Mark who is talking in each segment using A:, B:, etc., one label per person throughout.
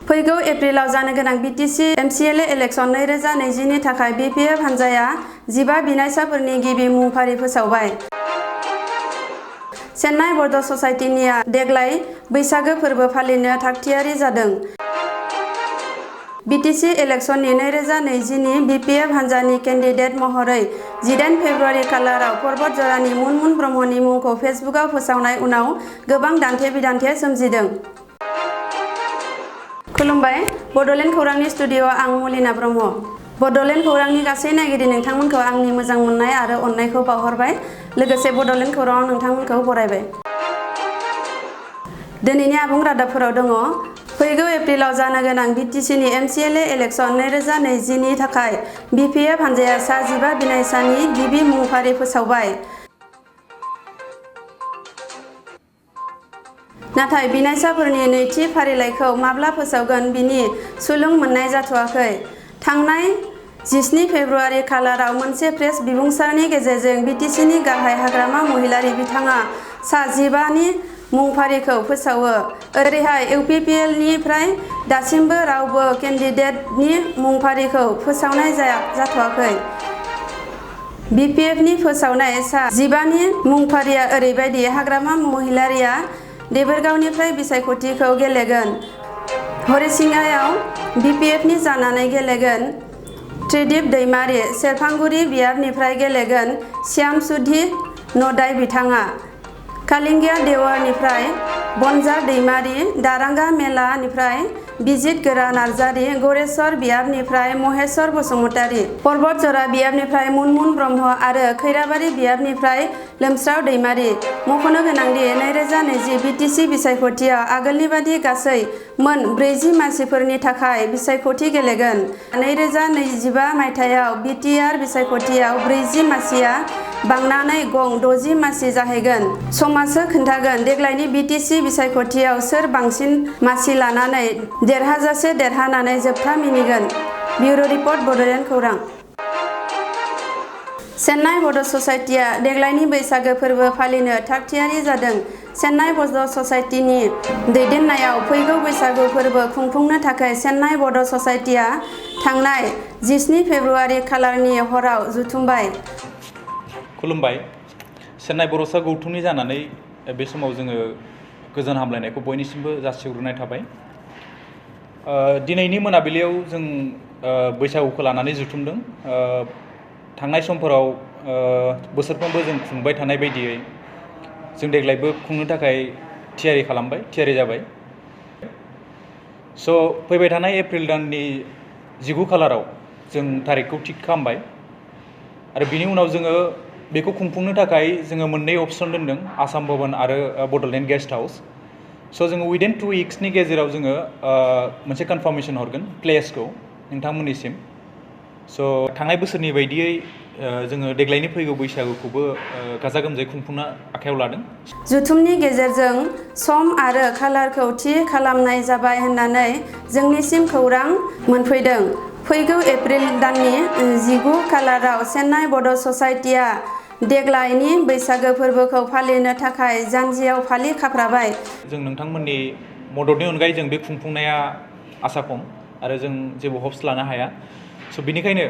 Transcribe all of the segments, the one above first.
A: फैगौ एप्रिलाव जानो गोनां बिटिसि एमसिएलए इलेक्सन 2020 नि थाखाय बिपिएफ हानजाया 15 बिनायसाफोरनि गिबि मुंफारि फोसावबाय। चेन्नाइ बर्ड ससाइटिनिया देग्लाय बैसागो फोरबो फालिनो थागथियारि जादों। बिटिसि इलेक्सननि 2020 नि बिपिएफ हानजानि केन्डिडेट महरै 18 फेब्रुवारि खालाराव पर्बत जरानि मुनमुन ब्रह्मनि मुंखौ फेसबुकआव फोसावनाय उनाव गोबां दान्थे-बिदान्थे सोमजिदों। खुलुमबाय, बड'लेण्ड खौरांनि स्टुडिअ'आव आं मलिना ब्रह्म। बड'लेण्ड खौरांनि गासै नायगिरि नोंथांमोनखौ आंनि मोजां मोननाय आरो अननायखौ बावहरबाय, लोगोसे बड'लेण्ड खौरांआव नोंथांमोनखौ बरायबाय। दिनैनि आबुं रादाबफोराव दङ। फैगौ एप्रिलाव जानो गोनां बिटिसिनि एमसिएलए इलेक्सन 2020 नि थाखाय बिपिएफ हानजाया सा 15 बिनायसानि गिबि मुंफारि फोसावबाय। नाथाय बिनायसाफोरनि नैथि फारिलाइखौ माब्ला फोसावगोन बिनि सुलुं मोननाय जाथ'वाखै। थांनाय 17 फेब्रुवारि खालाराव मोनसे प्रेस बिबुंसारनि गेजेरजों बिटिसिनि गाहाय हाग्रामा महिलारि बिथाङा सा 15 नि मुंफारिखौ फोसावो। ओरैहाय इउपिपिएलनिफ्राय दासिमबो रावबो केन्डिडेटनि मुंफारिखौ फोसावनाय जाथ'वाखै। बिपिएफनि फोसावनाय सा 15 नि मुंफारिया ओरैबायदि: हाग्रामा महिलारिया देबोरगावनिफ्राय बिसायख'थिखौ गेलेगोन। हरिसिङायाव बिपिएफनि जानानै गेलेगोन त्रिदिप दैमारि। सेरफांगुरि बियाबनिफ्राय गेलेगोन श्यामसुधि नदाय बिथाङा। कालिंगिया देवरनिफ्राय बनजार दैमारि। दारांगा मेलानिफ्राय बिजित गोरा नार्जारि। गरेस्वर बियाबनिफ्राय महेश्वर बसुमतारि। पर्बत जरा बियाबनिफ्राय मुनमुन ब्रह्म आरो खैराबारि बियाबनिफ्राय लोमस्राव दैमारि। मख'नो गोनांदि 2020 बिटिसि बिसायख'थियाव आगोलनि बादि गासै मोन 40 मासिफोरनि थाखाय बिसायख'थि गेलेगोन। 2025 मायथाइयाव बिटिआर बिसायख'थियाव 40 मासिया बांनानै गं 60 मासि जाहैगोन। समासो खोन्थागोन देग्लायनि बिटिसि बिसायख'थियाव सोर बांसिन मासि लानानै देरहाजासे देरहानानै जोबथा मिनिगोन। बिउर' रिपर्ट, बड'लेण्ड खौरां। चेन्नाइ बर्ड ससाइटिया देग्लायनि बैसागो फोरबो फालिनो थागथियारि जादों। चेन्नाइ बर्ड ससाइटिनि दैदेननायाव फैगौ बैसागु फोरबो खुंफुंनो थाखाय चेन्नाइ बर्ड ससाइटिया थांनाय 17 फेब्रुवारि खालारनि हराव जथुमबाय।
B: खुलुमबाय। चेन्नाइ बर'सा गौथुमनि जानानै बे समाव जोङो गोजोन हामलायनायखौ बयनिसिमबो जासिहरग्रोनाय थाबाय। दिनैनि मोनाबिलियाव जों बैसागुखौ लानानै जथुमदों। थांनाय समफोराव बोसोरफ्रोमबो जों खुंबाय थानाय बायदियै जों देग्लायबो खुंनो थाखाय थियारि जाबाय। स' फैबाय थानाय एप्रिल दाननि 19 खालाराव जों थारिखखौ थिग खालामबाय आरो बिनि उनाव जोङो बेखौ खुंफुंनो थाखाय जोङो मोननै अपसन दोनदों, आसाम भवन आरो बड'लेण्ड गेस्ट हाउस। स' जोङो उइदिन 2 उइक्सनि गेजेराव जोङो मोनसे कनफार्मेसन हरगोन प्लेसखौ नोंथांमोननिसिम। स' थांनाय बोसोरनि बायदियै जोङो देग्लायनि फैगौ बैसागुखौबो गाजा गोमजायै खुंफुंनो आखायाव लादों।
A: जथुमनि गेजेरजों सम आरो खालारखौ थि खालामनाय जाबाय होननानै जोंनिसिम खौरां मोनफैदों। फैगौ एप्रिल दाननि 19 खालाराव चेन्नाइ बर्ड ससाइटिया देग्लायनि बैसागो फोरबोखौ फालिनो थाखाय जानजियाव फालि खाफ्राबाय।
B: जों नोंथांमोननि मददनि अनगायै जों बे खुंफुंनाया आसा खम आरो जों जेबो हप्स लानो हाया। स' बिनिखायनो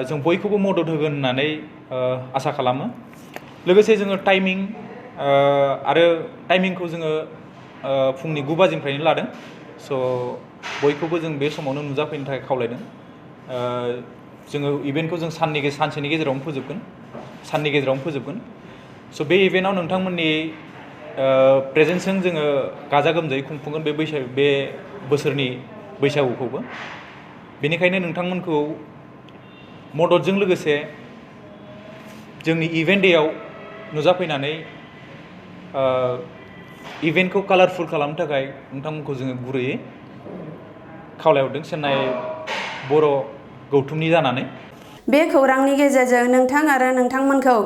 B: जों बयखौबो मदद होगोन होननानै आसा खालामो। लोगोसे जोङो टाइमिंखौ जोङो फुंनि 9 बाजिनिफ्रायनो लादों। स' बयखौबो जों बे समावनो नुजाफैनो थाखाय खावलायदों। जोङो इभेन्टखौ जों सानसेनि गेजेरावनो फोजोबगोन। स' बे इभेन्टआव नोंथांमोननि प्रेजेन्सजों जोङो गाजा गोमजायै खुंफुंगोन बे बोसोरनि बैसागुखौबो। बेनिखायनो नोंथांमोनखौ मददजों लोगोसे जोंनि इभेन्ट डेआव नुजाफैनानै इभेन्टखौ कालारफुल खालामनो थाखाय नोंथांमोनखौ जोङो गुरैयै खावलायहरदों चेन्नाइ बर' गौथुमनि जानानै।
A: बे खौरांनि गेजेरजों नोंथां आरो नोंथांमोनखौ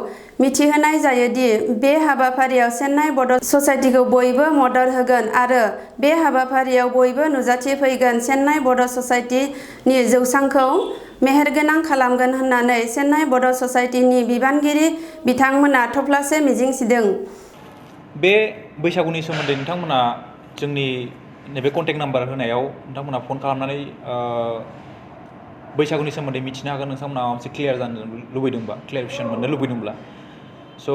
A: मिथिहोनाय जायोदि बे हाबाफारियाव चेन्नाइ बर्ड ससाइटिखौ बयबो मदद होगोन आरो बे हाबाफारियाव बयबो नुजाथिफैगोन चेन्नाइ बर्ड ससाइटिनि जौसांखौ मेहेरगोनां खालामगोन होननानै चेन्नाइ बर्ड ससाइटिनि बिबानगिरि बिथांमोना थफ्लासे मिजिंथिदों।
B: बे बैसागुनि सोमोन्दै नोंथांमोना जोंनि नैबे कन्टेक्ट नाम्बार होनायाव नोंथांमोना फन खालामनानै बैसागुनि सोमोन्दै मिथिनो हागोन नोंथांमोना माबा मोनसे क्लियार जानो लुबैदोंबा क्लियारिफिकेसन मोननो लुबैदोंब्ला स'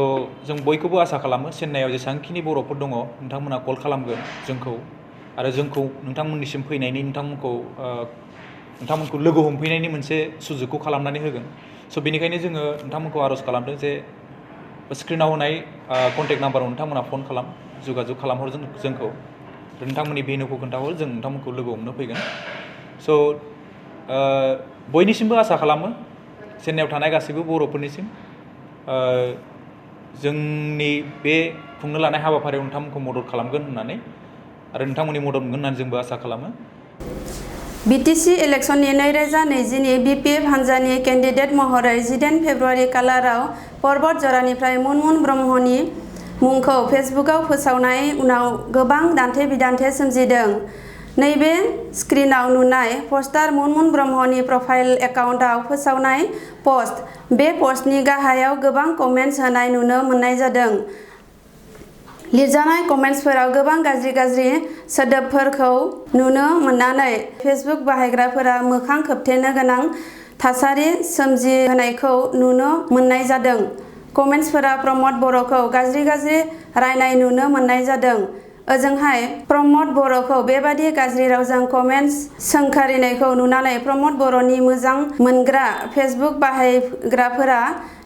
B: जों बयखौबो आसा खालामो चेन्नाइआव जेसेबांखिनि बर'फोर दङ नोंथांमोना कल खालामगोन जोंखौ आरो जोंखौ नोंथांमोननिसिम फैनायनि नोंथांमोनखौ लोगो हमफैनायनि मोनसे सुजुगखौ खालामनानै होगोन स' बेनिखायनो जोङो नोंथांमोनखौ आर'ज खालामदों जे स्क्रिनाव होनाय कन्टेक्ट नाम्बाराव नोंथांमोना फन खालाम जगाजग खालामहर जोंखौ नोंथांमोननि भेन्युखौ खोन्थाहर जों नोंथांमोनखौ लोगो हमनो फैगोन स' बयनिसिमबो आसा खालामो चेन्नाइआव थानाय गासैबो बर'फोरनिसिम जोंनि बे खुंनो लानाय हाबाफारियाव नोंथांमोनखौ मदद खालामगोन होननानै आरो नोंथांमोननि मदद मोनगोन होननानै जोंबो आसा खालामो
A: बिटिसि इलेक्सननि 2020नि बिपिएफ हान्जानि केन्डिडेट महरै 10 फेब्रुवारि खालाराव पर्बत जरानिफ्राय मुनमुन ब्रह्मनि मुंखौ फेसबुकआव फोसावनाय उनाव गोबां दान्थे-बिदान्थे सोमजिदों। नैबे स्क्रिनाव नुनाय पस्टार मुनमुन ब्रह्मनि प्रफाइल एकाउन्टआव फोसावनाय पस्ट। बे पस्टनि गाहायाव गोबां कमेन्ट्स होनाय नुनो मोननाय जादों। लिरजानाय कमेन्ट्सफोराव गोबां गाज्रि सोदोबफोरखौ नुनो मोननानै फेसबुक बाहायग्राफोरा मोखां खोबथेनो गोनां थासारि सोमजिहोनायखौ नुनो मोननाय जादों। कमेन्ट्सफोरा प्रमद बर'खौ गाज्रि रायनाय नुनो मोननाय जादों। ओजोंहाय प्रमद बर'खौ बेबादि गाज्रि रावजों कमेन्ट्स सोंखारिनायखौ नुनानै प्रमद बर'नि मोजां मोनग्रा फेसबुक बाहायग्राफोरा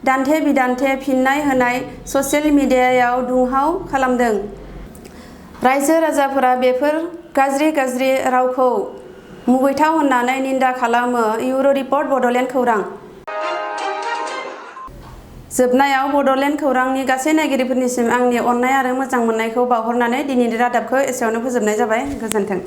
A: दान्थे-बिदान्थे फिननाय होनाय ससियेल मिडियायाव दुंहाव खालामदों। रायजो-राजाफोरा बेफोर गाज्रि रावखौ मुगैथाव होननानै निन्दा खालामो। इउर' रिपर्ट बड'लेण्ड खौरां। जोबनायाव बड'लेण्ड खौरांनि गासै नायगिरिफोरनिसिम आंनि अननाय आरो मोजां मोननायखौ बावहरनानै दिनैनि रादाबखौ एसेयावनो फोजोबनाय जाबाय। गोजोन्थों।